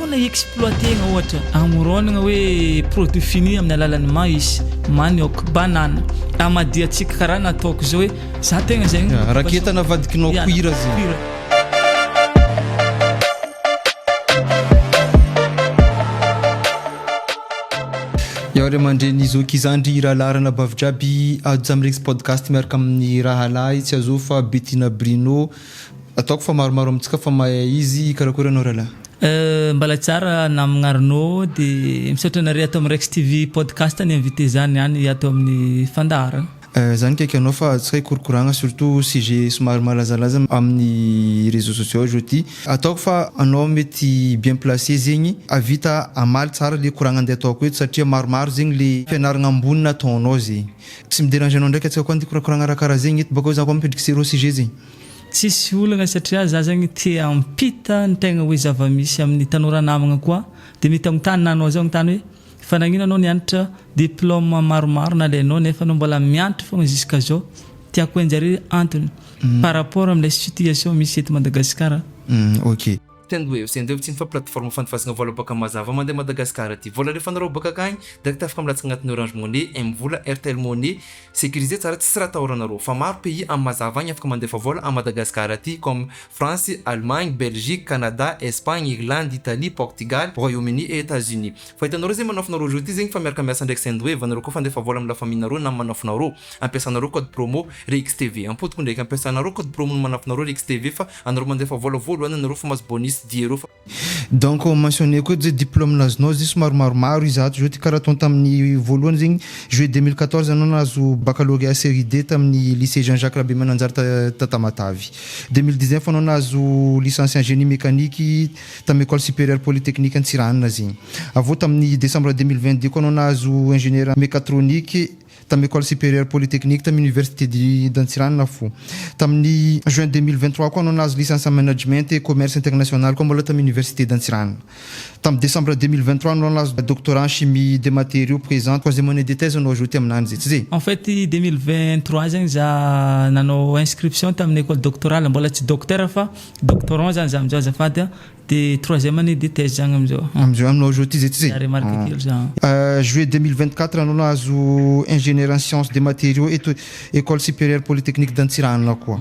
Ahoana hi-exploiter-gna ohatra hamoronagna hoe produit fini amin'ny alalan'ny maïs, manioc, banane, amadihantsika karaha nataoko zao hoe za tegna zegny Raketa navadikinao cuir zegny. Iaho ray aman-dreny zoky zandry rahalahy ranabavy jiaby ato Jamrex podcast miaraka amin'ny rahalahy tsy azo fa Bettina Bruno Ataoko fa maromaro amintsika fa mahay izy, karakory anao rahalahy? Euh, mbala tsara namagna Arnaud de misaotra anare ato amin'ny Rex TV podcast ni invité za niany ato amin'ny fandaharana. Euh, zany kaiky anao fa antsika hikorokoragna surtout sujet somary malazalaza amin'ny réseaux sociaux aujourd'hui. Ataoko fa anao mety bien placé zegny hahavita hamaly tsara le koragna andeha ataoko eto satria maromaro zegny le fianaragna ambony nataonao zegny. Tsy mi-déranger anao ndraiky antsika koa andeha hikorakoragna raha karaha zegny eto bakeo za koa mipetriky zéro sujet zegny. Tsisy olagna satria za zegny te hampita ny tegna hoe zava-misy amin'ny tanora namagna koa de mety agnontany na anao zao agnontany hoe fa nagnino anao nianatra diplôme maromaro nalainao nefa anao mbola mianatra fogna jusqu'à zao tiako hain-jare antony par rapport amle situation misy eto Madagasikara. Ok. Sendwave, Sendwave tsy fa plateforme fandefasagna vola baka mazava mandeha Madagascar aty. Vola alefanareo baka akagny direct afaka milatsaka agnatin'ny Orange Money, M-vola, Airtel Money, sécurisé tsara tsisy raha atahoranareo. Fa maro pays am mazava agny afaka mandefa vola à Madagascar aty comme France, Allemagne, Belgique, Canada, Espagne, Irlande, Italie, Portugal, Royaume-Uni et Etats-Unis. Fa hitanareo zegny manafinareo aujourd'hui zegny fa miaraka miasa ndraiky Sendwave anareo koa fandefa vola am la famille nareo na manafinareo. Ampiasanareo code promo RXTV. Ampodiko ndraiky ampiasanareo code promo ny manafinareo RXTV fa Anareo mandefa vola voalohany anareo fa mahazo bonus dix euros fa. Donc mentionner koa zay diplôme nazonao zay somary maromaro izy ato zao ty karaha ataony tamin'ny voalohany zegny juillet 2014 anao nahazo baccalauréat série D tamin'ny lycée Jean Jacques Rabemananjara ta Tamatave 2019 anao nahazo licence en génie mécanique tamin'ny école supérieure polytechnique Antsiranana zegny avy eo tamin'ny décembre 2022 koa anao nahazo ingénieur mécatronique tamin'ny Ecole Supérieure Polytechnique tamin'ny Université d'Antsiranana fo. Tamin'ny juin 2023 koa anao nahazo licence en management et commerce international koa mbola tamin'ny Université d'Antsiranana. Tamin'ny décembre 2023 anao nahazo doctorat en chimie des matériaux présent troisième année de thèse anao ajouté aminany zay, tsy zay? En fait 2023 zegny za nanao inscription tamin'ny école doctorale mbola tsy docteur fa doctorant zany za amizao azafady a. De troisième année de thèse zagny amizao. Amizao aminao aujourd'hui zay tsy zay? Za remarque kely za. Juillet 2024 anao nahazo ingénieur en sciences des matériaux eto école supérieure polytechnique d'Antsiranana koa.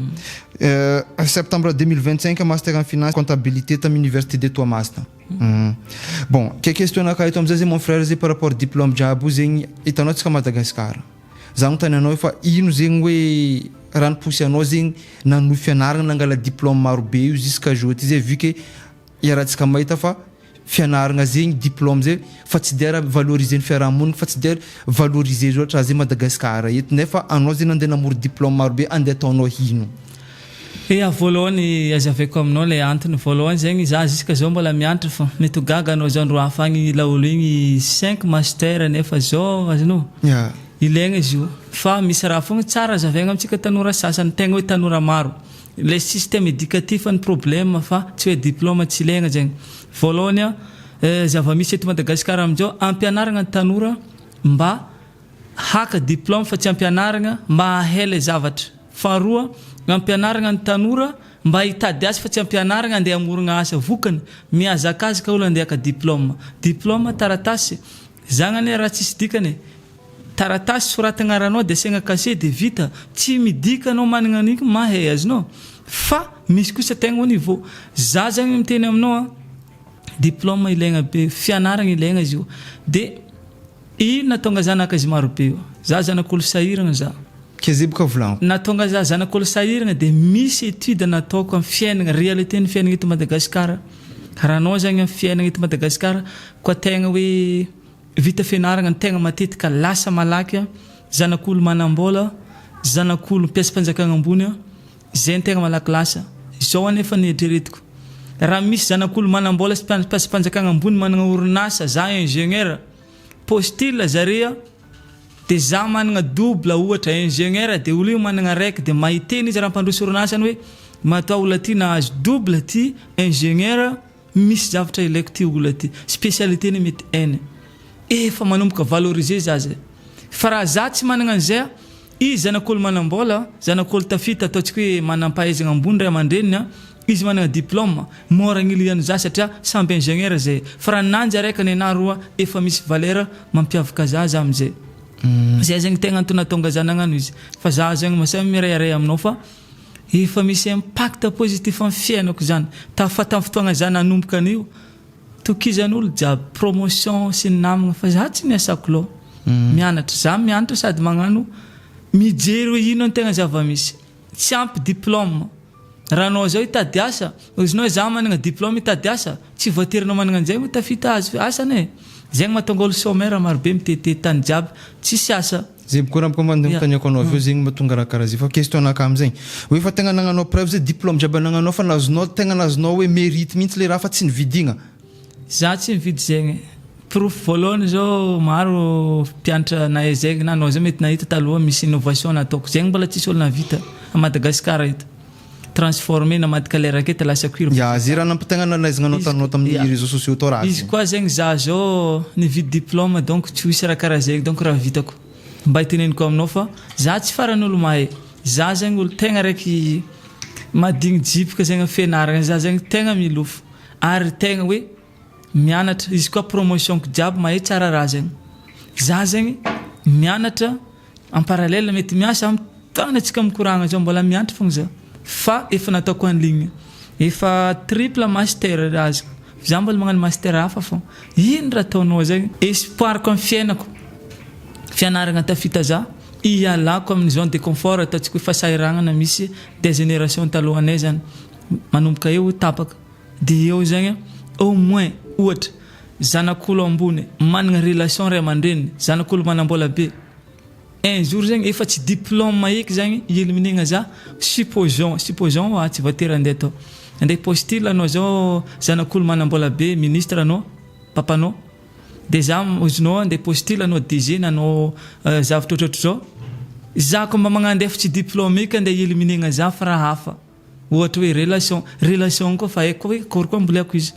Septembre 2025 master en finance comptabilité tamin'ny université de Toamasina. Bon, ke question anakahy eto amizay zay mon frère zay par rapport diplôme jiaby io zegny hitanao tsika Madagascar. Za agnontany anao fa ino zegny hoe raha ni-pousse anao zegny nanohy fianaragna nangala diplôme maro be io jusqu'à jour ty zay vu que iarahantsika mahita fa fianaragna zegny diplôme zay fa tsy de raha valoriser ny fiarahamonigny fa tsy de valoriser loatra raha zay Madagascar eto nefa anao zegny nandeha namory diplôme maro be andeha ataonao ino? Ea voalohany azavaiko aminao ilay antony voalohany zegny za jusqu'à zao mbola mianatra fa mety ho gaga anao zao andro hafa agny laolo igny cinq master nefa zao azonao ilaigna izy io fa misy raha fogna tsara azavaigna amintsika tanora sasany tegna hoe tanora maro ilay système éducatif ny problème fa tsy hoe diplôme tsy ilaigna zegny voalohany a zava-misy eto Madagasikara amin'izao ampianaragna ny tanora mba haka diplôme fa tsy ampianaragna mba hahay ilay zavatra. Faharoa, ampianaragna ny tanora mba hitady asa fa tsy ampianaragna andeha hamorogna asa. Vokany, mihazakazaka olo andeha haka diplôme. Diplôme taratasy, zagny anie raha tsisy dikany e. Taratasy soratagna agnaranao de asiagna cachet de vita. Tsy midika anao managna an'igny mahay, azonao? Fa misy kosa tegna au niveau. Za zagny miteny aminao an, diplôme ilaigna be, fianaragna ilaigna izy io. De. Inona tonga zanaka izy marobe io? Za zanak'olo sahiragna za. Kezeboka volagniko. Na tonga za zanak'olo sahiragna de misy etude nataoko am fiainagna, réalité ny fiainagna eto Madagascar. Raha anao zagny am fiainagna eto Madagascar koa tegna hoe vita fianaragna ny tegna matetika lasa malaky zanak'olo manam-bola, zanak'olo mpiasam-panjakagna ambony, zay ny tegna malaky lasa. Izao anefa ny eritreretiko, raha misy zanak'olo manam-bola sy mpiasam-panjakagna ambony managna orinasa, za ingénieur, Postule zare a, de za managna double ohatra ingénieur de olo io managna araiky de mahiteny izy raha ampandroso orinasany hoe matoa olona ty nahazo double ty ingénieur misy zavatra ilaiko ty olona ty spécialité ny mety hainy efa manomboka valoriser za zay fa raha za tsy managna an'izay a izy zanak'olo manam-bola zanak'olo tafita ataontsika hoe manam-pahaizagna ambony ray aman-dreniny a. Izy managna diplôme, mora agniliany za satria samby ingénieur zay. Fa raha ninanjy araiky nenah roa efa misy valeur mampiavaka za za amizay. Zay zegny tegna antony nahatonga za nagnano izy. Fa za zegny masahy mirehareha aminao fa efa misy impact positif amin'ny fiainako zany. Ta fa tamin'ny fotoagna za nanomboka an'io, tokizan'olo jiaby, promotion sy ny namagna, fa za tsy niasako loha. Mianatra, za mianatra sady magnano mijery hoe ino ny tegna zava-misy. Tsy ampy diplôme. Raha anao zao hitady asa, ozinao za managna diplôme hitady asa, tsy voatery anao managna an'izay ho tafita azo asany e. Zegny mahatonga olo chômeur marobe mitetitety tany jiaby, tsisy asa. Zay koa raha mandeha taniako anao avy eo zegny mahatonga raha karaha zay, fa question anakahy amizegny hoe fa tegna nagnanao preuve zay diplôme jiaby anagnanao fa nazonao, tegna nazonao hoe mérite mihitsy le raha fa tsy nividigna? Za tsy mividy zegny. Proof voalohany zao, maro mpianatra nahay zegny na anao zao mety nahita taloha misy innovation nataoko zegny mbola tsisy olo navita à Madagasikara eto. Transformé namadika le raketa lasa cuir. Ya, zay raha nampitegna nanaizagna anao tanao tamin'ny réseaux sociaux tao raha. Izy koa zegny za zao nividy diplôme, donc tsy hoisy raha karaha zegny, donc raha vitako. Mba hiteneniko aminao fa za tsy faran'olo mahay. Za zegny olo tegna raiky madigny jipoka zegny amin'ny fianarana, za zegny tegna milofo ary tegna hoe mianatra. Izy koa promotion-ko jiaby mahay tsara raha zegny. Za zegny mianatra en parallèle, mety miasa amin'ny tany antsika mikoragna zao, mbola mianatra fogna za fa efa nataoko en ligne. Efa triple master azoko. Za mbola magnano master hafa fô. Ino raha ataonao zegny? Espoir-ko amin'ny fiainako. Fianarana tafita za ialako amin'ny zone de confort, ataontsika hoe fahasahiranana misy des générations talohanay zany. Manomboka eo tapaka. De eo zegny au moins ohatra zanak'olo ambony managna relation ray aman-dreniny, zanak'olo manambola be. Un jour zegny efa tsy diplôme eky zegny iéliminena za, supposons tsy voatery andeha atao. Andeha postule anao zao, zanak'olo manambola be, ministre anao, papanao. De za ozinao andeha postule anao DG nanao zavatra ohatrohatry zao. Za koa mba magnandefa tsy diplôme eky andeha iéliminena za fa raha hafa. Ohatra hoe relation koa fa haiko hoe akory koa amboleako izy.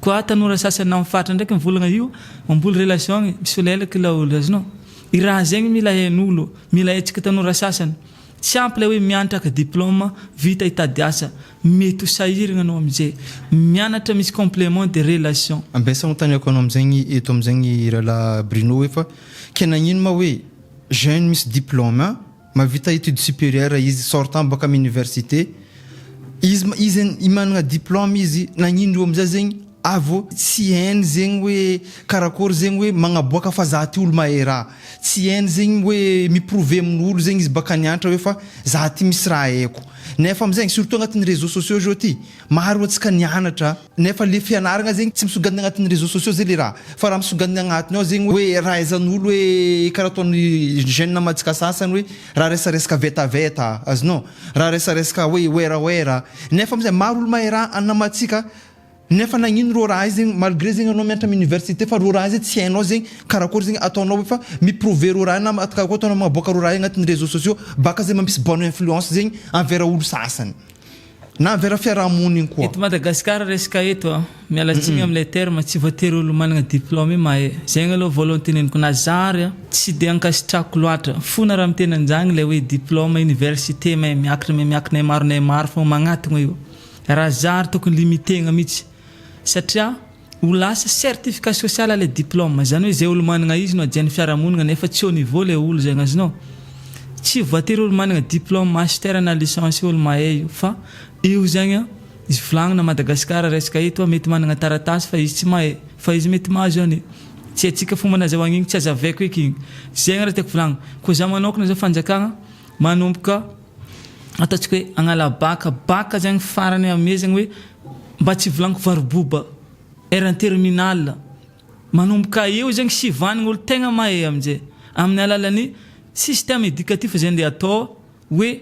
Koa tanora sasany na amin'ny faritra ndraiky mivolagna io mamboly relation misolelaka laolo azonao. I raha zegny mila hain'olo, mila haintsika tanora sasany. Tsy ampy le hoe mianatra diplôme vita hitady asa, mety ho sahiragna anao amizay. Mianatra misy complément de relation. Ambesa anontaniako anao amizegny eto amizegny rahalahy Bruno hoe fa ke nagnino ma hoe jeune misy diplôme mahavita étude supérieure izy, sortant baka amin'ny université izy manana diplôme izy, nagnino ro amizay zegny avo tsy hainy zegny hoe karakory zegny hoe magnaboaka fa za ty olo mahay raha, tsy hainy zegny hoe miprouver amin'olo zegny izy baka nianatra hoe fa za ty misy raha haiko, nefa amizegny surtout agnatin'ny réseaux sociaux zao ty maro antsika nianatra, nefa le fianarana zegny tsy misogadina agnatin'ny réseaux sociaux zay le raha, fa raha misogadina agnatiny ao zegny hoe raha aizan'olo hoe karaha ataon'ny jeune namantsika sasany hoe raha resaresaka vetaveta azonao, raha resaresaka hoe oeraoera, nefa amizay maro olo mahay raha namantsika, nefa nagnino rô raha io zegny malgré zegny anao mianatra amin'ny université fa rô raha io zegny tsy hainao zegny karakory zegny ataonao hoe fa miprouver rô raha na karakory ataonao magnaboaka rô raha io agnatin'ny réseaux sociaux baka zegny mampisy bonne influence zegny envers olo sasany na envers fiarahamonigny koa? Eto Madagasikara resaka eto a, miala tsiny am'le terme, tsy voatery olo manana diplôme mahay. Zegny aloha voalohany teneniko na zary a, tsy de ankasitrako loatra fona raha miteny an'zagny le hoe diplôme université mahay miakatra, mahay miakatra nay maro nay maro fô magnatona io. Raha zary tokony limitegna mihitsy satria ho lasa certificat social le diplôme zany, hoe zay olo manana izy no ajain'ny fiarahamonina nefa tsy au niveau le olo zegny azonao. Tsy voatery olo manana diplôme master na licence olo mahay io, fa io zegny a izy volagnina Madagasikara resaka eto a, mety manana taratasy fa izy tsy mahay, fa izy mety mahazo any tsy haitsika fomba nazahoagna igny, tsy azavaiko eky igny. Zegny raha tiako volagnina koa za manokana zao, fanjakagna manomboka ataontsika hoe agnala baka baka zegny farany amezagna hoe mba tsy volagniko varoboba R terminal, manomboka eo zegny sivanagna olo tegna mahay aminjay amin'ny alalan'ny système éducatif zay andeha atao hoe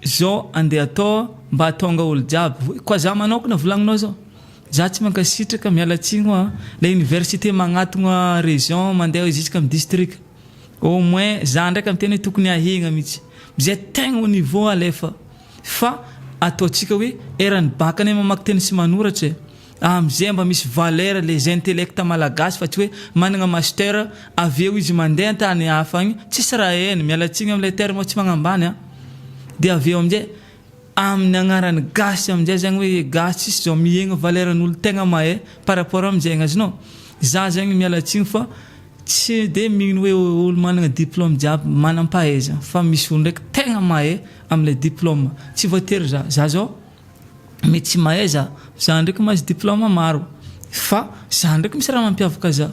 zao andeha atao mba hatonga olo jiaby. Koa za manokana volagninao zao, za tsy mankasitraka, mialatsigno a, le université magnatona région mandeha jusqu'à amy district au moins. Za ndraiky amy tena hoe tokony ahegna mihitsy zay tegna au niveau alefa, fa ataontsika hoe eran'ny bakany mamaky teny sy manoratra e, amizay mba misy valeur les intellect malagasy, fa tsy hoe manana master avy eo izy mandeha antany hafa agny tsisy raha hainy, mialatsigny am'le terme, tsy magnambany a, de avy eo amizay. Amin'ny agnaran'ny gasy aminjay zegny hoe gasy tsisy zao mihegna valeur n'olo tegna mahay par rapport aminjegny azonao? Za zegny miala tsigny fa tsy de mino hoe olo managna diplôme jiaby manam-pahaizagna fa misy olo ndraiky tegna mahay amle diplôme tsy voatery za, za zao mety tsy mahay za, za ndraiky mahazo diplôme maro fa za ndraiky misy raha mampiavaka za,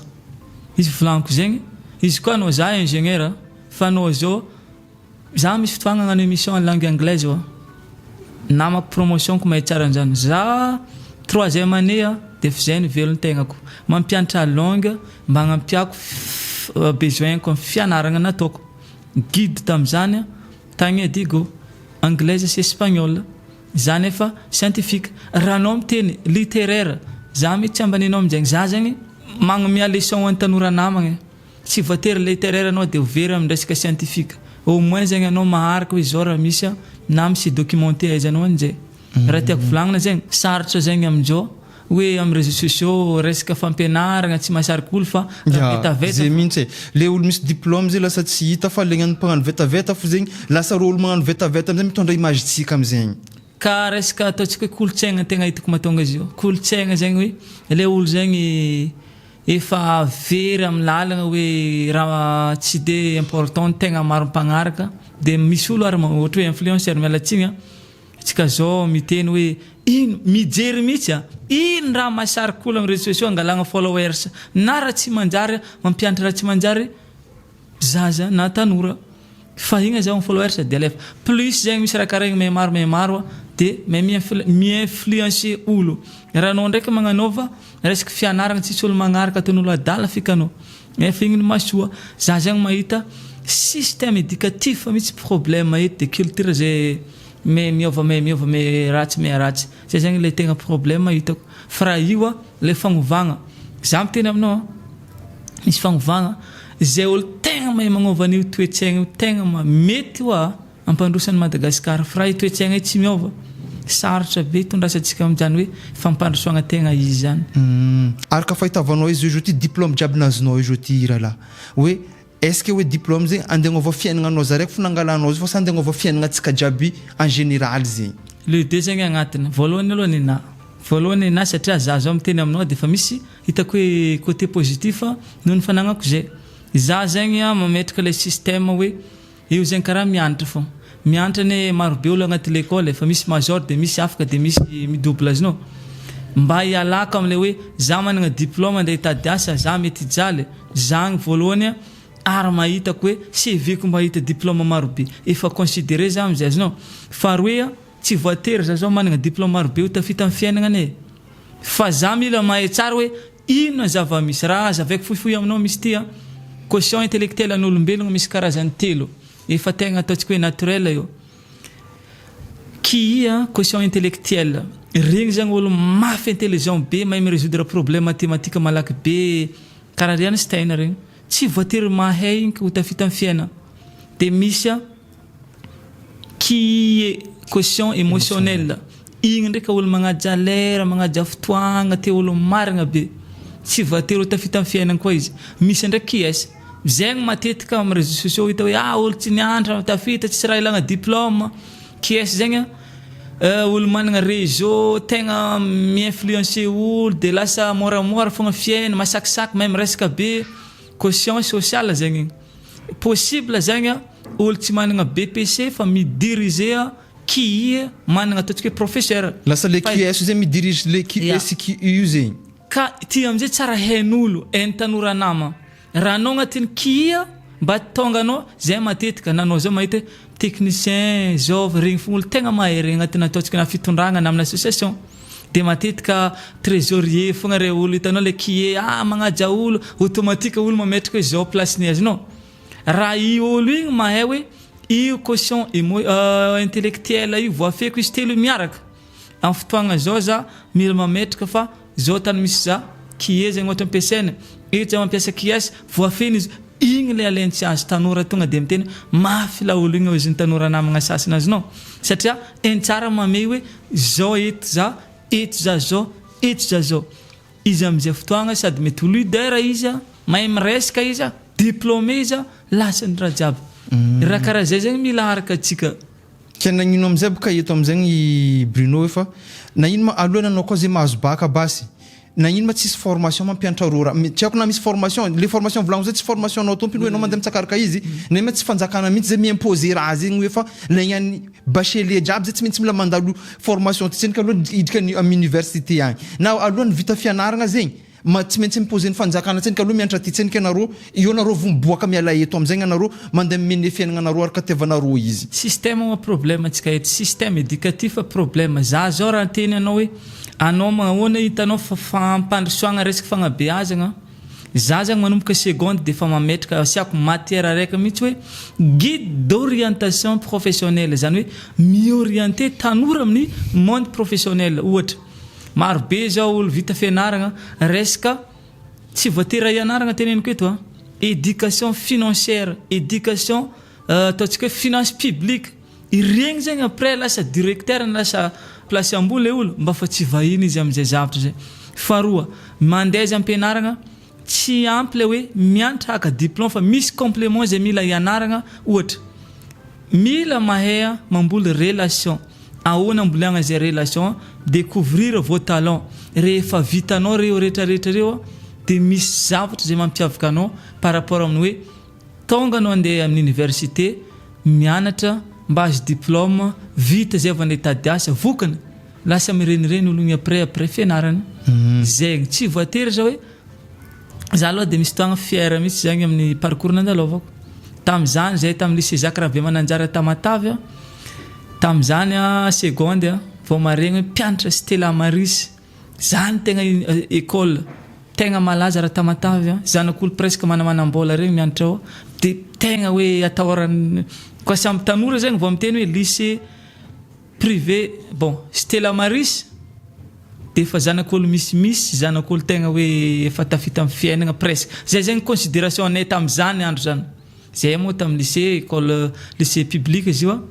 izy volagniko zegny izy koa anao za ingénieur fa anao zao Za misy fotoagna hagnano émission en langue anglaise oa. Namako promotion-ko mahay tsara an'izany. Za troisième année a de efa zay ny velon-tegnako. Mampianatra langue mba hagnampiako besoin-ko amin'ny fianaragna nataoko. Guide tamin'izany tagny Diego, anglaise sy espagnol. Za nefa scientifique. Raha anao miteny littéraire, za mety tsy ambaninao amin'izegny. Za zegny magnomia leçon ho an'ny tanora namagna e. Tsy voatery littéraire anao dia ho very amin'ny resaka scientifique. Au moins zegny anao maharaka hoe zao raha misy a, na mi-se documenter ahaizanao an'izay. Raha tiako volagnina zegny, sarotra zegny amin'izao hoe amin'ny réseaux sociaux resaka fampianaragna tsy mahasarika olo fa raha Ya, vetaveta zay mihitsy e. Le olo misy diplôme zay lasa tsy hita fa le gnan'ny mpagnano vetaveta fo zegny lasa reo olo magnano vetaveta amizay mitondra image-tsika amizegny. Ka resaka ataontsika hoe kolontsaigna tegna hitako mahatonga izy io. Kolontsaigna zegny hoe le olo zegny Efa very amin'ny lalagna hoe raha tsy de important tegna maro mpagnaraka de misy olo ary ohatra hoe influenceur miala tsiny a, tsika zao miteny hoe ino mijery mihitsy a, ino raha mahasarika olo amin'ny réseaux sociaux angalagna followers na raha tsy manjary mampianatra raha tsy manjary zaza na tanora fa igny azahoagna followers de alefa plus zegny misy raha karaha igny mihamaro mihamaro de miha mi-influencer olo raha anao ndraiky magnanaova resaka fianaragna tsisy olo magnaraka ataon'olo adala feky anao nefa igny no mahasoa za zegny mahita système éducatif mihitsy problème eto de culture zay me miôva me miôva me ratsy me ratsy zay zegny le tegna problème hitako fa raha io a le fagnovagna za miteny aminao a Misy fagnovagna izay olo tegna mahay magnova an'io toe-tsaigna io tegna mety hoa hampandroso an'i Madagasikara fa raha io toe-tsaigna io tsy miova sarotra be hitondrasantsika amin'izany hoe fampandrosoagna tegna izy zany. Araka fahitavanao izy io ty diplôme jiaby nazonao io zao ty rahalahy hoe est ce que hoe diplôme zegny andeha agnova fiaignananao za raiky fo nangalanao izy fa sa andeha agnova fiaignanantsika jiaby en général zegny? Le deux zegny agnatiny, voalohany aloha nenah, voalohany nenah satria za zao miteny aminao de efa misy Hitako hoe côté positif noho ny fanagnako zay. Za zegny a mametraka le système hoe io zegny karaha mianatra fô. Mianatra anie maro be olo agnaty l'école e, fa misy major de misy afaka de misy mi-double azonao. Mba hialako amle hoe za managna diplôme andeha hitady asa za mety hijaly, zagny voalohany a ary mahitako hoe CV-ko mba hahita diplôme maro be. Efa considéré za amizay azonao. Faharoe a tsy voatery za zao managna diplôme maro be ho tafita am fiaignana anie e. Fa za mila mahay tsara hoe inona ny zava-misy. Raha hazavaiko fohifohy aminao misy ity an, quotient intellectuel an'olombelogno misy karazany telo, efa tegna ataontsika hoe naturel io. QI an, quotient intellectuel, regny zagny olo mafy intelligent be, mahay mi-resoudre problème mathématique malaky be, karaha ry Einstein regny. Tsy voatery mahay igny ka ho tafita amin'ny fiainana. De misy an, Qui quotient émotionnel igny ndraiky olo magnaja lera, magnaja fotoagna, te olo marigna be, tsy voatery ho tafita am fiainagna koa izy, misy ndraiky QS, zegny matetika am réseaux sociaux hita hoe ah olo tsy nianatra tafita tsisy raha ilagna diplôme, QS zegny olo managna réseau tegna mi-influencer olo de lasa môramôra fogna fiainana, masakisaky mahay miresaka be, quotient social zegny igny. Possible zegny a, olo tsy managna BEPC fa mi-diriger QI managna ataontsika hoe professeur. Lasa le QS io zegny mi-dirige le QE sy QI io zegny. Ka ty amizay tsara hain'olo, hain'ny tanora nama. Raha anao agnatin'ny QI mba tonga anao, zay matetika na anao zao mahita hoe technicien zao regny fogna olo tegna mahay regny agnatin'ny ataontsika na fitondragna na amina association. De matetika trésorier fogna re olo hitanao le qui est ah magnaja olo automatique olo mametraka hoe zao place-ny azonao raha i olo igny mahay hoe io quotient emo intellectuel io voafehiko izy telo miaraka am fotoagna zao za mila mametraka fa zao tany misy za qui est zegny ohatra ampiasaina eto za mampiasa qui est voafehiny izy Igny le alainy tsy azo tanora tonga de miteny mafy laolo igny ozy ny tanora namagna sasany azonao satria hainy tsara mamehy hoe zao eto za eto za zao eto za zao izy amizay fotoagna sady mety ho leader izy a mahay miresaka izy a diplômé izy a lasany raha jiaby raha karaha zay zegny mila araka antsika. Ka nagnino amizay boka eto amizay i Bruno hoe fa nagnino ma aloha nanao koa zay mahazo bac basy nagnino ma tsisy formation mampianatra rô raha tsy haiko na misy formation le formation volagniko zay tsy formation anao tompony hoe anao mandeha mitsakaraka izy nefa tsy fanjakana mihitsy zay mi-imposer raha zegny hoe fa nagnano bachelier jiaby zay tsy maintsy mila mandalo formation ty tsendriky aloha hiditra ny amin'ny université agny na alohan'ny vita fianaragna zegny Ma tsy maintsy mi-poser ny fanjakana tsendriky aloha mianatra aty tsendriky anareo, eo nareo vao miboaka miala eto amizay anareo mandeha mi-mener fiaignanareo araka itiavanareo izy. Système moa problème antsika eto, système éducatif problème, za zao raha niteny anao hoe anao mahoana hitanao fa fampandrosoagna resaka fagnabeazagna, za zany manomboka seconde de efa mametraka asiako matière araiky mihitsy hoe guide d'orientation professionnelle zany hoe mi-orienter tanora amin'ny monde professionnel ohatra. Maro be zao olo vita fianaragna resaka tsy voatery hianaragna teneniko eto a, éducation financière, éducation ataontsika hoe finance publique, iregny zegny après lasa directeur na lasa place ambony le olo mba fa tsy vahiny izy amizay zavatra zay. Faharoa, mandeha izy ampianaragna tsy ampy le hoe mianatra haka diplôme fa misy complément zay mila hianaragna ohatra mila mahay mamboly relation. Ahoana amboliagna izay relation découvrir vos talents rehefa vitanao reo rehetra rehetra reo de misy zavatra izay mampiavaka anao par rapport amin'ny hoe tonga anao andeha amin'ny université mianatra mba azo diplôme vita zay vao andeha hitady asa vokany lasa mirenireny olo igny après après fianarana zegny tsy voatery zao hoe za aloha de misy fotoagna fier mihitsy zagny amin'ny parcours nandalovako tam'zany zay tamin'ny lycée Jacques Rabemananjara Tamatave tam'zany a seconde vao maregny hoe mpianatra Stella Maris zany tegna école tegna malaza raha Tamatave zanak'olo presque manamanam-bola regny mianatra ao de tegna hoe atahorany koa samby tanora zegny vao miteny hoe lycée privé bon Stella Maris de efa zanak'olo misimisy zanak'olo tegna hoe efa tafita amin'ny fiainana presque zay zegny considération anay tam'zany andro zany zay moa tamin'ny lycée école lycée public izy io a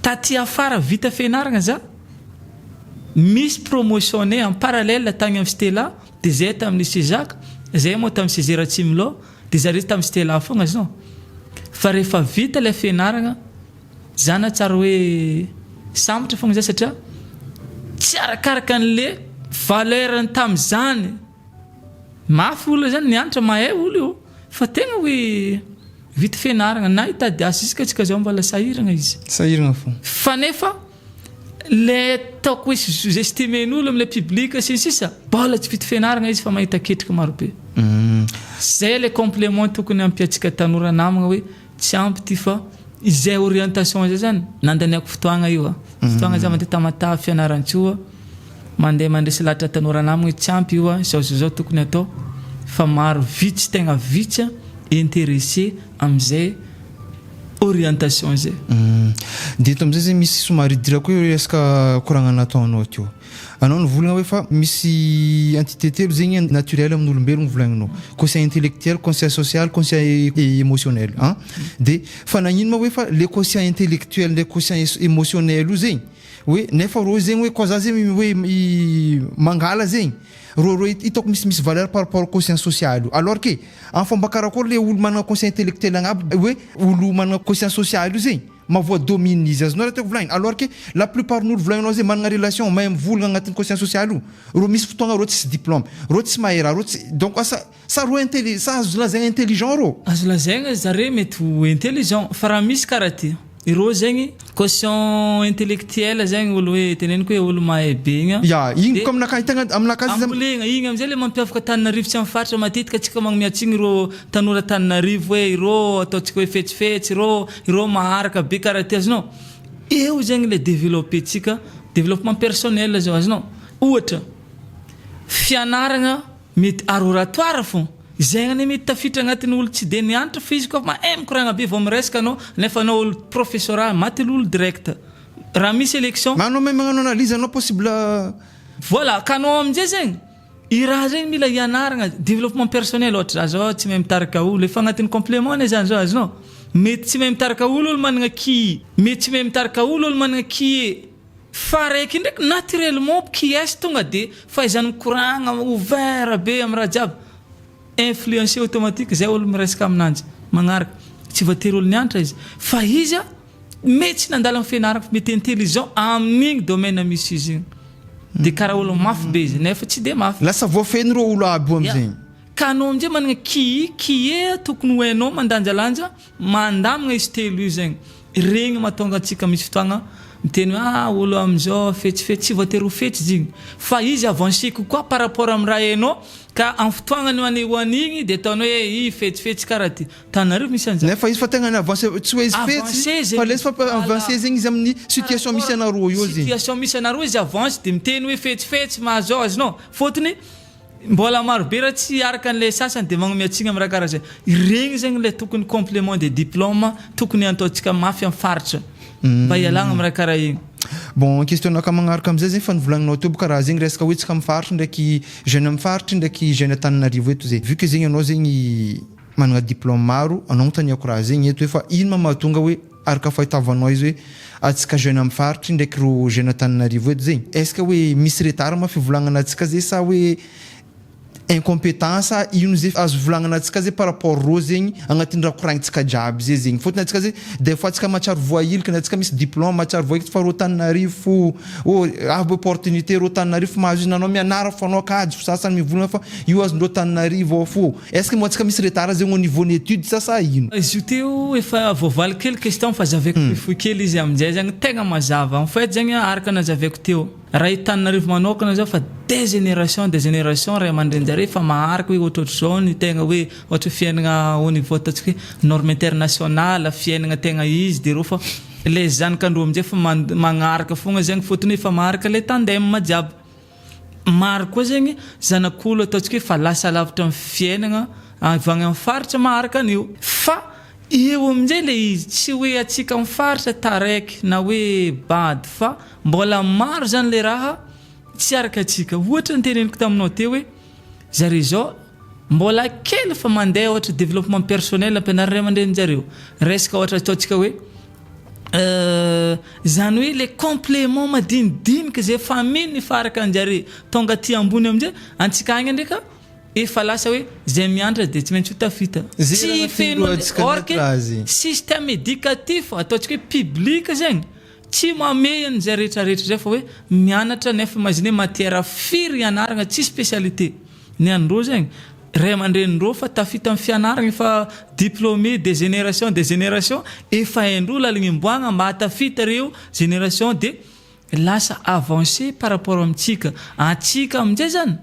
taty afara vita fianarana za misy promotionné en parallèle tagny amin'ny Stella de zay tamin'ny lycée Jacques zay moa tamin'ny CEG Ratsimilaho de zare tamin'ny Stella fogna zao fa rehefa vita le fianarana zany tsara hoe sambatra fogna zay satria tsy arakaraka an'le valeur tam'zany mafy olo zany nianatra mahay olo io fa tegna hoe vita fianarana na hitady asa izy ka tsika zao mbola sahirana izy sahirana fo fa nefa le ataoko hoe sous-estimen'olo am'le public sy ny sisa mbola tsy vita fianarana izy fa mahita ketrika marobe zay le complément tokony ampiatsika tanora namagna hoe tsy ampy ty fa izay orientation zay zany nandaniako fotoagna io a fotoagna za mandeha Tamatave Fianarantsoa mandeha mandresy lahatra tanora namagna hoe tsy ampy io a zao zao zao tokony atao fa maro vitsy tegna vitsy a intéressé am'izay orientation zay. De eto amizay zay misy somary idirako hoe resaka koragna nataonao teo anao nivolagna hoe fa misy entité telo zegny naturel amin'olombelogno volagninao: quotient intellectuel, quotient social, quotient émotionnel an. De fa nagnino ma hoe fa le quotient intellectuel ndraiky quotient émotionnel io zegny hoe nefa rô zegny hoe koa za zegny hoe mangala zegny rô rô hitako misimisy valeur par rapport quotient social io, alors que en fomba karakory le olo manana quotient intellectuel agnaby hoe olo manana quotient social io zegny mavoa domine izy azonao raha tiako volagniny, alors que la plupart n'olo volagninao zegny manana relation mahay mivolagna agnatin'ny quotient social io rô misy fotoagna rô tsisy diplôme, rô tsy mahay raha, rô tsy donc asa sa rô intelli sa azo lazaigna intelligent rô? Azo lazaigna zare mety ho intelligent fa raha misy karaha ty ireo zegny quotient intellectuel zegny olo hoe teneniko hoe olo mahay be igny a. Ya, igny ko aminakahy tegna aminakahy izy ambolegna igny amizay le mampiavaka Tananarivo tsy amin'ny faritra. Matetika atsika magnomiatsigny ireo tanora Tananarivo hoe ireo ataontsika hoe fetsifetsy ireo, ireo maharaka be karaha ty azonao eo zegny le développé tsika développement personnel zao azonao ohatra fianaragna mety art oratoire fô zegny ane mety tafiditra agnatin'ny olo tsy de nianatra fa izy koa mahay mikoragna be vao miresaka anao nefa anao olo professorat maty olo direct raha misy élection. Anao mahay magnano analyse anao possible. Voilà, ka anao aminjay zegny i raha zegny mila hianaragna développement personnel ohatra za zao tsy mahay mitarika olo efa agnatin'ny complément ane zany zao azonao mety tsy mahay mitarika olo olo managna ki mety tsy mahay mitarika olo olo managna kie fa raiky ndraiky naturellement kies tonga de fahaizany mikoragna ouvert be amy raha jiaby influencé automatique zay olo miresaka aminanjy magnaraka tsy voatery olo nianatra izy fa izy a. Mety tsy nandalo amin'ny fianarana fa mety intelligent amin'igny domaine misy izy igny. De karaha olo mafy be izy nefa tsy de mafy. Lasa voafehiny reo olo aby io amizegny. Ka anao amizay managna QI, QE tokony ho hainao mandanjalanja, mandamigna izy telo io zegny. Regny mahatonga antsika misy fotoagna miteny hoe ah olo amizao fetsifetsy, tsy voatery ho fetsy izy igny fa izy avancé kokoa par rapport amin'ny raha hainao ka amin'ny fotoagnany anehoany igny de ataonao hoe i fetsifetsy karaha ty. Tananarivo misy an'izany. Nefa izy fa tegna ny avancé, tsy hoe izy fetsy fa le izy fa avancé zegny izy amin'ny situation misy anareo eo zegny. Situation misy anareo izy avance de miteny hoe fetsifetsy mahazao azonao fôtony mbola maro be raha tsy araka an'ilay sasany de magnome antsika amin'ny raha karaha zay. Regny zegny le tokony complément de diplôme tokony ataontsika mafy amin'ny faritra mba hialagna amin'ny raha karaha igny. Bon, question naka magnaraka amizay zegny fa novolagninao teo boka raha zegny resaka hoe tsika amin'ny faritra ndraiky jeune amin'ny faritra ndraiky jeune Antananarivo eto zay. Vu que zegny anao zegny managna diplôme maro, anao agnontaniako raha zegny eto hoe fa ino ma mahatonga hoe araka fahitavanao izy hoe atsika jeune amin'ny faritry ndraiky reo jeune Antananarivo eto zegny, est ce que hoe misy retard ma fivolagnana atsika zay sa hoe incompétence sa ino zay azo volagnana atsika zay par rapport reo zegny agnatin'ny raha koragnitsika jiaby zay zegny, fôtony atsika zay des fois atsika mahatsiaro voahiliky na atsika misy diplôme mahatsiaro voahiliky fa reo Antananarivo fo oh avy opportunité reo Antananarivo fo mahazo izy na anao mianara fo anao kajy fo sasany mivolagna fa io azondreo Antananarivo ao fo. Est ce que moa antsika misy retard zegny au niveau ny étude sa sa ino? Izy io teo efa voavaly kely question fa azavaiko fohifohy kely izy aminjay zagny tegna mazava. En fait zegny araka nazavaiko teo, raha i Tananarivo manokana zao fa des générations des générations ray aman-drenin-jare efa maharaka hoe ohatrohatr'izao ny tegna hoe ohatra hoe fiainagna au niveau ataontsika hoe norme internationale, fiainagna tegna izy de reo fa le zanak'andreo aminjay efa magnaraka fogna zegny fôtony efa maharaka le tandem jiaby. Maro koa zegny zanak'olo ataontsika hoe fa lasa lavitra amin'ny fiainagna avy agny amin'ny faritra maharaka an'io. Fa eo amin'izay le izy tsy hoe antsika amin'ny faritra taraiky na hoe bado fa mbola maro zany le raha tsy araka antsika. Ohatra ny teneniko taminao teo hoe zareo zao mbola kely fa mandeha ohatra développement personnel ampianarin'ny ray aman-drenin-jareo. Resaka ohatra ataontsika hoe Zany hoe le complément madinidinika zay famille nifaraka anjare tonga aty ambony amizay antsika agny ndraika efa lasa hoe zay mianatra de tsy maintsy ho tafita. Zay Tsy raha feno tendroantsika or que ndraiky raha zegny. système éducatif ataontsika hoe public zegny tsy mamehy an'izay retraretra zay fa hoe mianatra nefa imagine matière firy ianaragna tsy spécialité. Ny an'ireo zegny ray aman-drenin-dreo fa tafita amin'ny fianaragna efa diplômé de génération de génération efa hain-dreo lalagna imboagna mba hahatafita reo génération de lasa avancé par rapport amintsika, antsika aminjay zany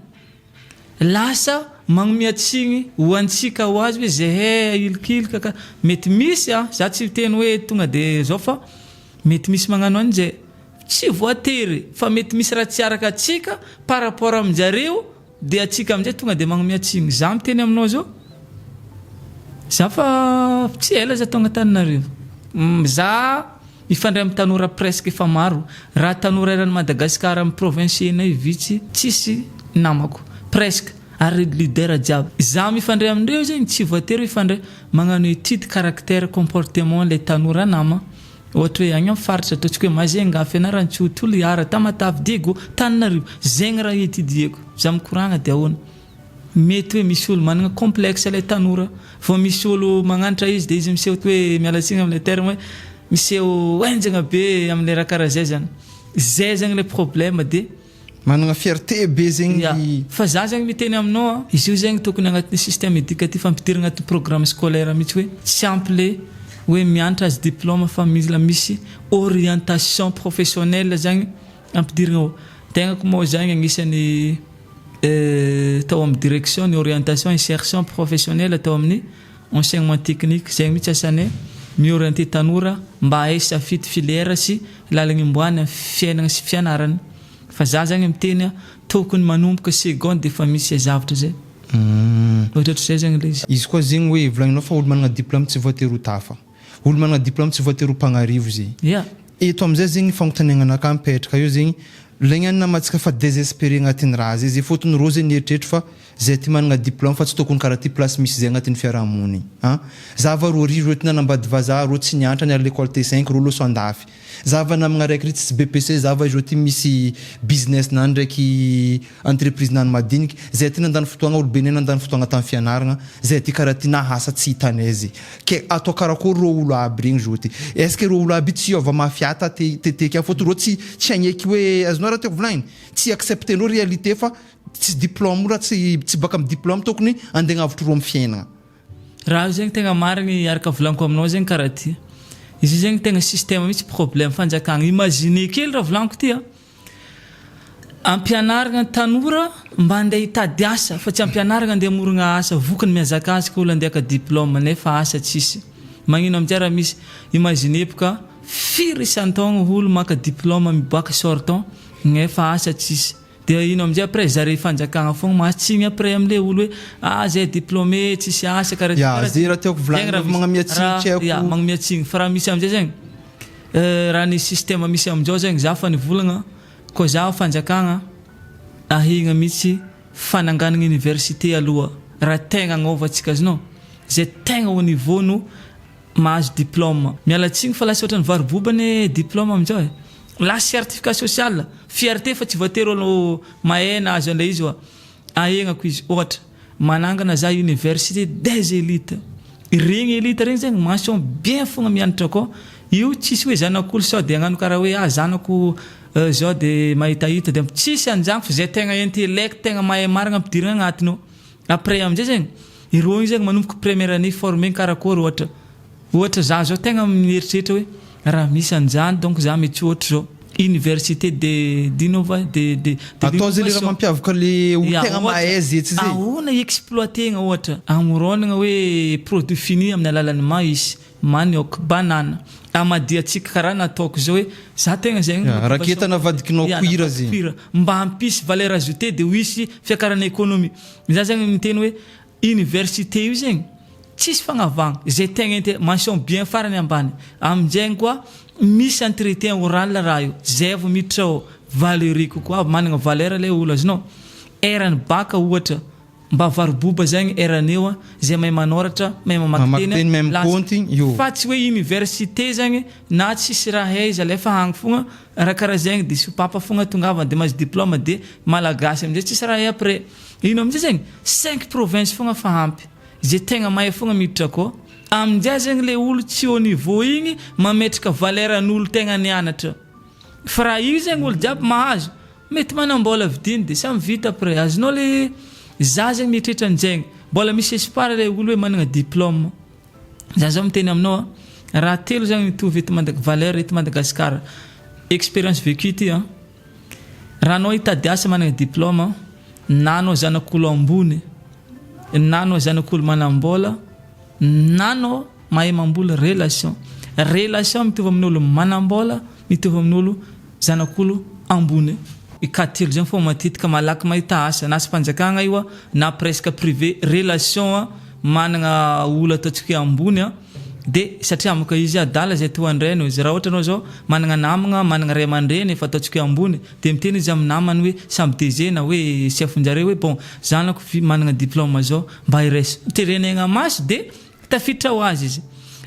lasa magnomia tsigny ho antsika ho azy hoe zahay ahilikilika ka mety misy a, za tsy miteny hoe tonga de zao fa mety misy magnano an'izay, tsy voatery fa mety misy raha tsy araka antsika par rapport aminjareo. De atsika amizay tonga de magnomea tsigny za miteny aminao zao za fa tsy ela za tonga Antananarivo za mifandray am tanora presque efa maro raha tanora eran'i Madagascar am province enay vitsy tsisy namako presque ary leader jiaby za mifandray amindreo zegny tsy voatery hifandray magnano etude caractère comportement le tanora nama Ohatra hoe agny am faritra ataontsika hoe Majunga, Fianarantsoa, Toliara, Tamatave, Diego, Tananarivo. Zegny raha étudier-ko. Za mikoragna de ahoana? Mety hoe misy olo managna complexe lay tanora, vao misy olo magnanatra izy de izy miseho hoe miala tsiny amle terme hoe miseho henjagna be amle raha karaha zay zany. Zay zegny le problème de. Managna fierté be zegny. Ya, fa za zegny miteny aminao a, izy io zegny tokony agnatin'ny système éducatif ampidirina agnatin'ny programme scolaire mihitsy hoe tsy ampy le hoe mianatra azy diplôme fa mila misy orientation professionnelle zagny ampidirina ao. Tegnako moa zagny agnisan'ny tao amin'ny direction ny orientation insertion professionnelle tao amin'ny enseignement technique, zegny mihitsy asanay mi-orienter tanora mba hahay safidy filière sy lalagna imboahany amin'ny fiainagna sy fianarana. Fa za zagny miteny a, tokony manomboka seconde efa misy zay zavatra zay. Ohatrohatry zay zagny le izy. Izy koa zegny hoe volagninao fa olo managna diplôme tsy voatery ho tafa. Olo managna diplôme tsy voatery ho mpagnarivo zegny. Ya. Eto amizay zegny fagnontaniagnanakahy mipetraka eo zegny, lay gnany namantsika fa désespéré agnatin'ny raha zay, zay fôtony rô zegny nieritreritry fa. Zay ty managna diplôme fa tsy tokony karaha ty place misy zay agnatin'ny fiarahamonigny an! Za va rô ry reo ty nanambady vazaha rô tsy niantra niala l'école T5 rô loso andafy za va namagna raiky ry tsisy BEPC za va zao ty misy business nany ndraiky entreprise nany madiniky zay ty nandany fotoagna olobe nay nandany fotoagna tam fianaragna zay ty karaha ty na asa tsy hitanay zay ke atao karakory rô olo aby regny zao ty est ce que rô olo aby tsy hiova mafia ta teteky any fôtony rô tsy tsy hagneky hoe azonao raha tiako volagniny tsy accepter-ndreo réalité fa Tsisy diplôme raha tsy tsy baka am diplôme tokony andeha agnavotro ro am fiainagna. Raha io zegny tegna marigny araka volaniko aminao zegny karaha ty. Izy io zegny tegna système mihitsy problème fanjakagna. Imaginer kely raha volaniko ty a. Ampianarigna ny tanora mba andeha hitady asa fa tsy ampianarigna andeha hamorogna asa vokany mihazakazaka olo andeha haka diplôme nefa asa tsisy. Magnino aminjay raha misy imaginer boka firy isan-taogno olo maka diplôme miboaka sortant nefa asa tsisy. Dia ino amizay après zare fanjakagna fogna mahatsigny après amle olo hoe ah zay diplômé tsisy asa karaha Ya, karaha zay raha tiako zegny volagnina raha fa misy magnamia tsigny raha tsy haiko. ya magnamia tsigny fa raha misy amizay zegny raha ny système misy amizao zegny za fa nivolagna koa za fanjakagna ahigna mitsy fananganagna université aloha raha tegna agnova tsika azonao zay tegna au niveau no Mahazo diplôme. Miala tsiny fa lasa ohatran'ny varoboba anie diplôme amin'izao e. Lasa certificat social. Fierté fa tsy voatery olo mahay nahazo an'ilay izy oa. Ahegnako izy. Ohatra, manangana za université des élites. Regny élite regny zegny mention bien fogna mianatra akao. Io tsisy hoe zanak'olo sao de hagnano karaha hoe ah zanako zao de mahitahita de tsisy an'izany fa zay tegna intellect tegna mahay marigna ampidirigna agnatiny ao. Après amizay zegny, ireo igny zegny manomboka première année former karakôry ohatra, ohatra za zao tegna mieritreritra hoe raha misy an'izany donc za mety ohatra zao université de d'innova de de de Atao zay le raha l'innovation. mampiavaka le olo Ya, tegna ohatra, mahay zay tsy zay. Ahoana exploiter-gna ohatra, amoronagna hoe produit fini amin'ny alalan'ny maïs, manioc, banane, amadihantsika karaha nataoko zao hoe za tegna zegny Ya, raketa navadikinao Ya, cuir navadiko zegny. cuir mba hampisy valeur ajoutée de ho hisy fiakarana économie. Za zegny miteny hoe université io zegny tsisy fagnavahagna, zay tegna inte- mention bien farany ambany, aminjegny koa misy entretien oral raha io, zay vao miditra ao, valerie kokoa, managna valeur le olo azonao, eran'ny bac ohatra mba varoboba zegny eran'eo a, zay mahay manôratra, mahay mamaky Mamaky teny teny, mahay lasa, mikaonty, io. fa tsy hoe université zegny na tsisy raha hay izy alefa agny fogna, raha karaha zegny de sopapa fogna tongavana de mahazo diplôme de malagasy amizay tsisy raha hay après. Ino amizay zegny cinq province fogna fa ampy, ze tegna mahay fogna miditra akao, aminjay zegny le olo tsy au niveau igny mametraka valeur an'olo tegna nianatra, fa raha io zegny olo jiaby mahazo mety manambola vidiny de samy vita après, azonao le za zegny mieritreritra anjegny, mbola misy espoir le olo hoe managna diplôme, za zao miteny aminao a, raha telo zegny mitovy eto Mada- valeur eto Madagascar, expérience vécue ty an. Raha anao hitady asa manana diplôme, na anao zanak'olo ambony, na anao zanak'olo manam-bola, na anao mahay mamboly relation. Relation mitovy amin'olo manam-bola, mitovy amin'olo zanak'olo ambony. I cas telo zegny fô matetika malaky mahita asa, na asam-panjakagna io na presque privé, relation managna olo ataontsika hoe ambony de satria amiko izy adala zay toa an-drainy izy, raha ohatra anao zao managna namagna, managna ray aman-dreny efa ataontsika hoe ambony de miteny izy amin'ny namany hoe samy DG na hoe chef-njareo hoe bon zanako managna diplôme zao mba iraiso terenegna maso de tafiditra ho azy izy.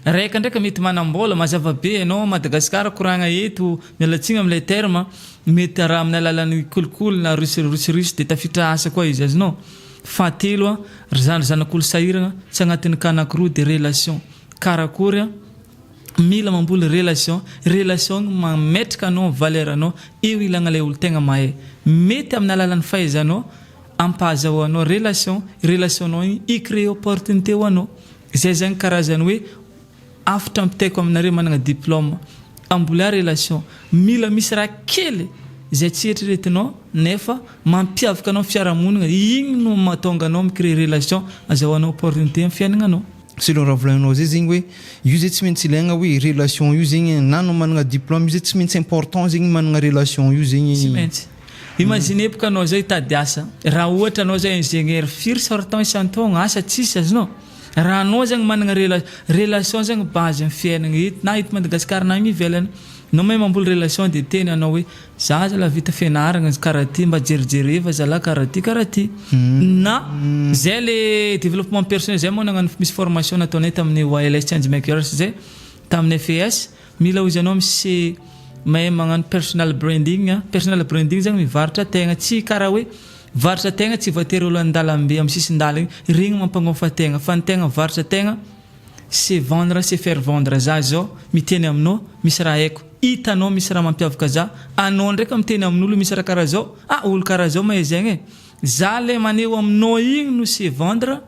Raika ndraika mety manam-bola mazava be anao Madagasikara koragna eto miala tsiny am'ilay terme mety raha amin'ny alalan'ny kolikoly na rusirusirusy de tafiditra asa koa izy azonao. Fahatelo a, ry zandry zanak'olo sahiragna tsy agnatin'ny cas anakiroa de relation karakory a, mila mamboly relation, relation mametraka anao valeur anao eo ilagna lay olo tegna mahay, mety amin'ny alalan'ny fahaizanao ampahazahoanao relation, relationnao igny i-créer opportunité ho anao, zay zegny karazany hoe afitra ampitaiko aminareo managna diplôme, ambolia relation, mila misy raha kely zay tsy eritreretinao nefa mampiavaka anao fiarahamonina, igny no mahatonga anao mi-créer relation azahoanao opportunité amin'ny fiaignananao. Selon raha volaninao zay zegny hoe io zay tsy maintsy ilaigna hoe relation io zegny na anao managna diplôme io zay tsy maintsy important zegny managna relation io zegny. Tsy maintsy. Imagine boka anao zao hitady asa, raha ohatra anao zao ingénieur firy sortant isan-taogno asa tsisy azonao. Raha anao zegny managna relation zegny base amin'ny fiaignana eto na eto Madagasikara na agny ivelany. Anao mahay mamboly relation dia teny anao hoe za zalahy vita fianaragna karaha ty mba jerijereva zalahy karaha ty karaha ty. Na zay le développement personnel zay moa nagnano misy formation nataonay tamin'ny YLS Change Makers zay tamin'ny FES mila hozy anao misy mahay magnano personal branding. Personal branding zany mivarotra tegna tsy karaha hoe varotra tegna tsy voatery olo an-dalambe amin'ny sisin-dalana igny regny mampagnofa tegna fa ny tegna mivarotra tegna se vendre se faire vendre za zao miteny aminao misy raha haiko hitanao misy raha mampiavaka za anao ndraiky miteny amin'olo misy raha karaha zao ah olo karaha zao mahay zegny e za le maneho aminao igny no se vendre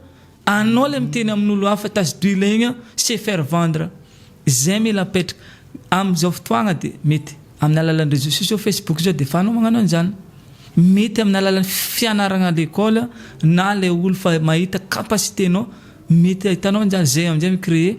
anao le miteny amin'olo hafa tasy d'huile igny se faire vendre zay mila apetraka am'izao fotoagna de mety amin'ny alalan'ny réseaux sociaux Facebook zao de fa anao magnano an'izany mety amin'ny alalan'ny fianarana à l'école na le olo fa mahita capacité-nao mety ahitanao an'izany zay amizay mi-créer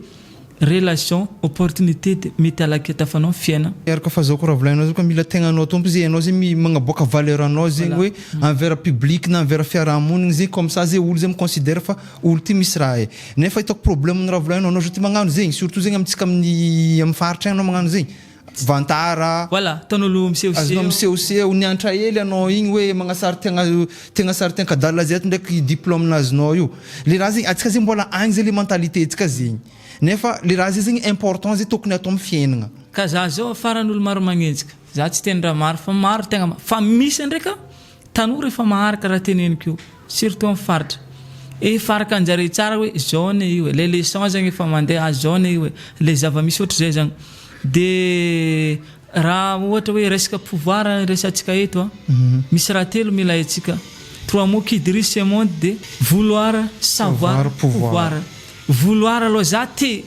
relation opportunité de mety alaky atafanao fiaina. Araka fahazahoako raha volaninao zay koa mila tegnanao tompo zay anao zay magnaboaka valeur anao zegny hoe envers public na envers fiarahamonigny zegny comme ça zay olo zay mi-considère fa olo ty misy raha e nefa hitako problème ny raha volaninao anao zao ty magnano zegny surtout zegny amitsika amin'ny amy faritra agny anao magnano zegny vantara. Voilà, ataon'olo misehoseho. Azonao misehoseho nianatra hely anao igny hoe magnasary tegna tegna sary tegna kadala zay ato ndraiky diplôme nazonao io le raha zegny atsika zegny mbola agny zay le mentalité tsika zegny nefa le raha zay zegny important zay tokony atao amy fiainana. Ka za zao faran'olo maro magnenjika za tsy teny raha maro fa maro tegna fa misy ndraika tanora efa maharaka raha teneniko io surtout amy faritra efa araka anjare tsara hoe zao ne io e le leçon zegny efa mandeha zao ne io e le zava-misy ohatry zay zany de raha ohatra hoe resaka pouvoir resantsika eto a misy raha telo mila haintsika, trois mots qui dirigent ce monde de vouloir, savoir, pouvoir. Vouloir aloha za te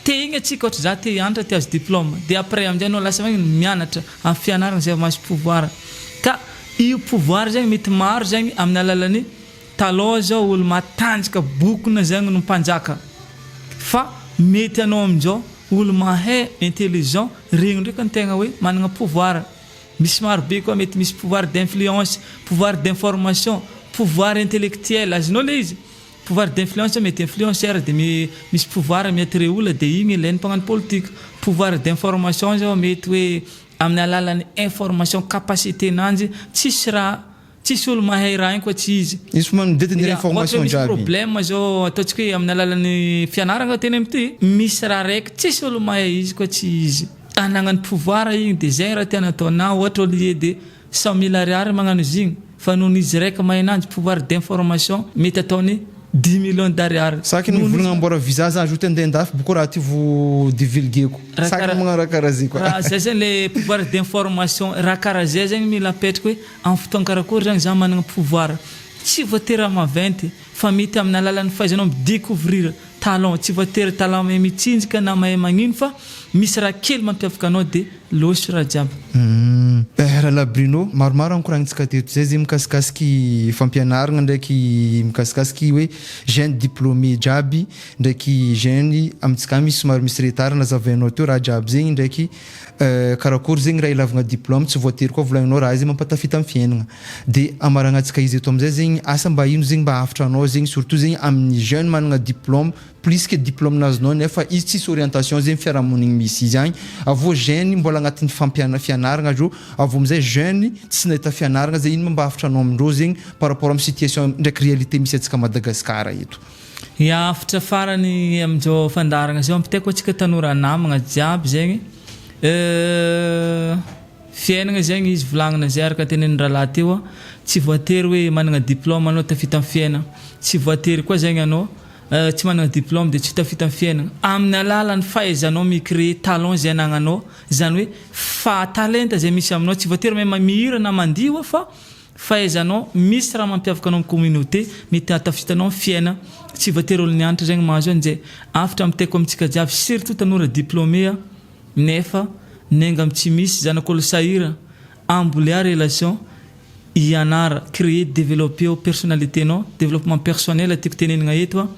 te igny atsika ohatra za te hianatra te azo diplôme de après amizay anao lasa magnino mianatra amin'ny fianarana zay mahazo pouvoir ka io pouvoir zegny mety maro zegny amin'ny alalan'ny taloha zao olo matanjaka bokona zegny no mpanjaka fa mety anao amin'izao olo mahay intelligent regny ndraiky ny tegna hoe manana pouvoir. Misy maro be koa mety misy pouvoir d'influence, pouvoir d'information, pouvoir intellectuel azonao le izy. Pouvoir d'influence mety influenceur de misy pouvoir mi-attirer olona de igny ilain'ny mpagnano politique. Pouvoir d'information zao mety hoe amin'ny alalan'ny information capacité nanjy tsisy raha tsisy olo mahay raha igny koa tsy izy. Izy fo manodidina information misy jiaby. Problème zao ataontsika hoe amin'ny alalan'ny fianarana teny amity misy raha raiky tsisy olo mahay izy koa tsy izy anagnany pouvoir igny de zay raha tiana atao na ohatra au lieu de 100 000 ariary magnano izy igny fa noho izy raiky mahay ananjy pouvoir d'information mety ataony 10 millions d'ariary. Saky ny volagna amboara visa za ajoute andeha andafy boko raha ty vo divulgueko saky magnano raha karaha zay koa. Raha zay zegny le pouvoir d'information raha karaha zay zegny mila apetraka hoe amin'ny fotoana karakory zany za manana pouvoir tsy voatery raha maventy fa mety amin'ny alalan'ny fahaizanao mi-découvrir talent tsy voatery talent mahay mitsinjaka na mahay magnino fa misy raha kely mampiavaka anao de losy raha jiaby. Eh, rahalahy Bruno, maromaro ankoragnitsika teto zay zegny mikasikasiky fampianarana ndraiky mikasikasiky hoe jeune diplômé jiaby ndraiky jeune amitsika misy somary misy retard nazavainao teo raha jiaby zegny ndraiky karakory zegny raha ilavagna diplôme tsy voatery koa volagninao raha zegny mampatafita amin'ny fiainana de amaragnantsika izy eto amizay zegny asa mba ino zegny mba hafitra anao zegny surtout zegny amin'ny jeune manana diplôme plus que diplôme nazonao nefa izy tsisy orientation zegny fiarahamonigny misy izy agny avo jeune mbola agnatin'ny fampiana fianarana azo avo amizay jeune tsy nahita fianarana zay ino ma mba hafitra anao amindreo zegny par rapport amin'ny situation ndraiky réalité misy antsika Madagasikara eto? Hiafitra farany amin'izao fandaharana zao ampitaiko antsika tanora namagna jiaby zegny fiainana zegny izy volagnina zay araka tenenin'ny rahalahy teo a tsy voatery hoe manana diplôme anao tafita amin'ny fiainana tsy voatery koa zegny anao tsy manana diplôme de tsy tafita amin'ny fiainana amin'ny alalan'ny fahaizanao mi-créer talent zay anagnanao zany hoe fa talenta zay misy aminao tsy voatery mahay mihira na mandihy fa fahaizanao misy raha mampiavaka anao amin'ny communauté mety ahatafitanao amin'ny fiaina tsy voatery olo nianatra zegny mahazo an'izay afitra amitaiko amintsika jiaby surtout tanora diplômé a nefa nenga amy tsy misy zanak'olo sahira ambolia relation ianara créer développer personnalité nao développement personnel tiako tenenina eto a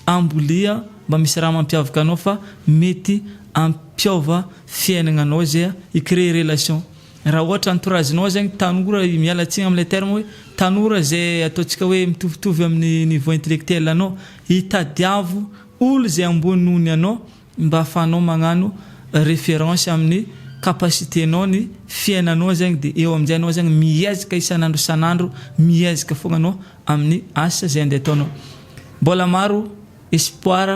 ambolia mba misy raha mampiavaka anao fa mety ampiova fiainana anao zay a i-créer relation raha ohatra entourage-nao zegny tanora mialatsiny am'le terme hoe tanora zay ataontsika hoe mitovitovy amin'ny niveau intellectuel anao hitadiavo olo zay ambony nohony anao mba ahafahanao magnano référence amin'ny Capacité-nao ny fiainanao zegny de eo aminjay anao zegny miezaka isan'andro isan'andro, miezaka fogna anao amin'ny asa zay andeha ataonao. Mbola maro espoir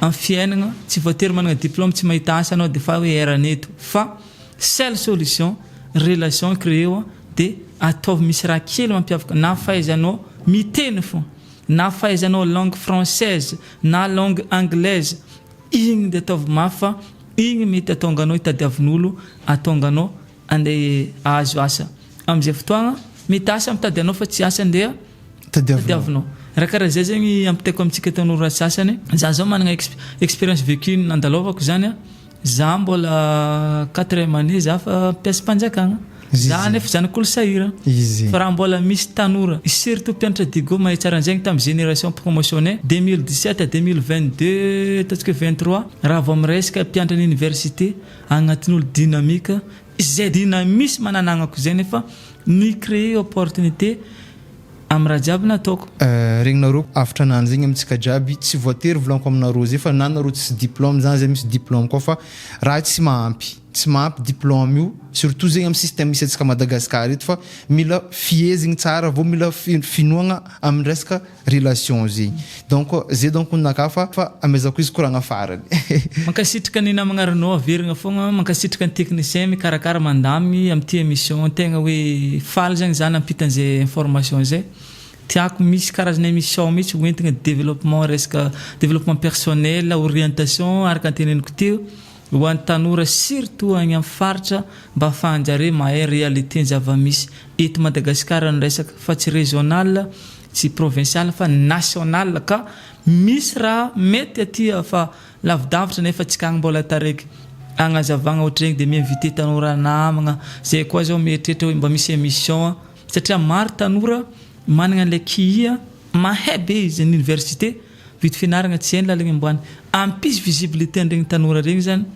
amin'ny fiainagna, tsy voatery managna diplôme tsy mahita asa anao de fa hoe eraneto fa seule solution relation créer-o de ataovy misy raha kely mampiavaka na fahaizanao miteny fô na fahaizanao langue française na langue anglaise, igny de ataovy mafy fa igny mety ahatonga anao hitadiavin'olo, ahatonga anao andeha ahazo asa am'izay fotoagna. Mety asa mitady anao fa tsy asa andeha tadiavinao. Raha karaha zay zegny ampitaiko amintsika tanora sasany. Za zao managna expérience vécue nandalovako zany a. Za mbola quatrième année za fa mpiasam-panjakagna za, nefa zanak'olo sahira. Izy. Fa raha mbola misy tanora, surtout mpianatra Digo, mahay tsara an'zegny tamin'ny génération promotionnée 2017 à 2022, ataontsika hoe 23, raha vao miresaka mpianatra ny université agnatin'olo dynamique zay, dynamisme nananako zay, nefa ny créer opportunité amy raha jiaby nataoko. Regninareo afatra anany zegny amintsika jiaby, tsy voatery volaniko aminareo zay fa na nareo tsisy diplôme, zany zay misy diplôme koa, fa raha tsy mahampy diplôme io, surtout zegny amy système misy antsika Madagasikara eto, fa mila fiezigny tsara vao mila finoagna amin'ny resaka relation zegny. Donc zay donc naka fa amezako izy koragna farany. Mankasitraka ny namagna Renaud, averigna fogna mankasitraka ny technicien mikarakara mandamy am'ty émission. Tegna hoe faly zagny za nampitan'zay information zay. Tiako misy karazana émission mihitsy hoentigna développement, resaka développement personnel, orientation araka anteneniko teo ho an'ny tanora, surtout agny amin'ny faritra, mba ahafahanjare mahay réalité ny zava-misy eto Madagasikara ny resaka, fa tsy régional, tsy provincial, fa national, ka misy raha mety aty fa lavidavitra nefa tsika agny mbola taraiky agnazavagna ohatra regny, de miinvité tanora namagna zay koa zao mieritreritra hoe mba misy émission, satria maro tanora managna an'lay kia mahay be izy ny université vity fianaragna, tsy hainy lalagna amboany, ampisy visibilité an'regny tanora regny zany.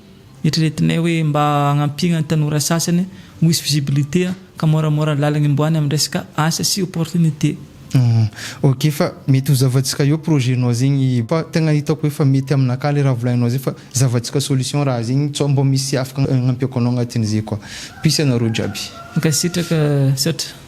Eritreretinay hoe mba agnampiagna ny tanora sasany misy visibilité ka moramora lalagna amboany amin'ny resaka asa sy opportunité. Ok, fa mety ho zavatsika eo projet nao zegny, fa tegna hitako hoe fa mety aminaka le raha volaninao zay, fa zavatsika solution raha zegny tsao mbô misy afaka agnampiako anao agnatin'izay koa. Pisy anareo jiaby. Mankasitraka, saotra.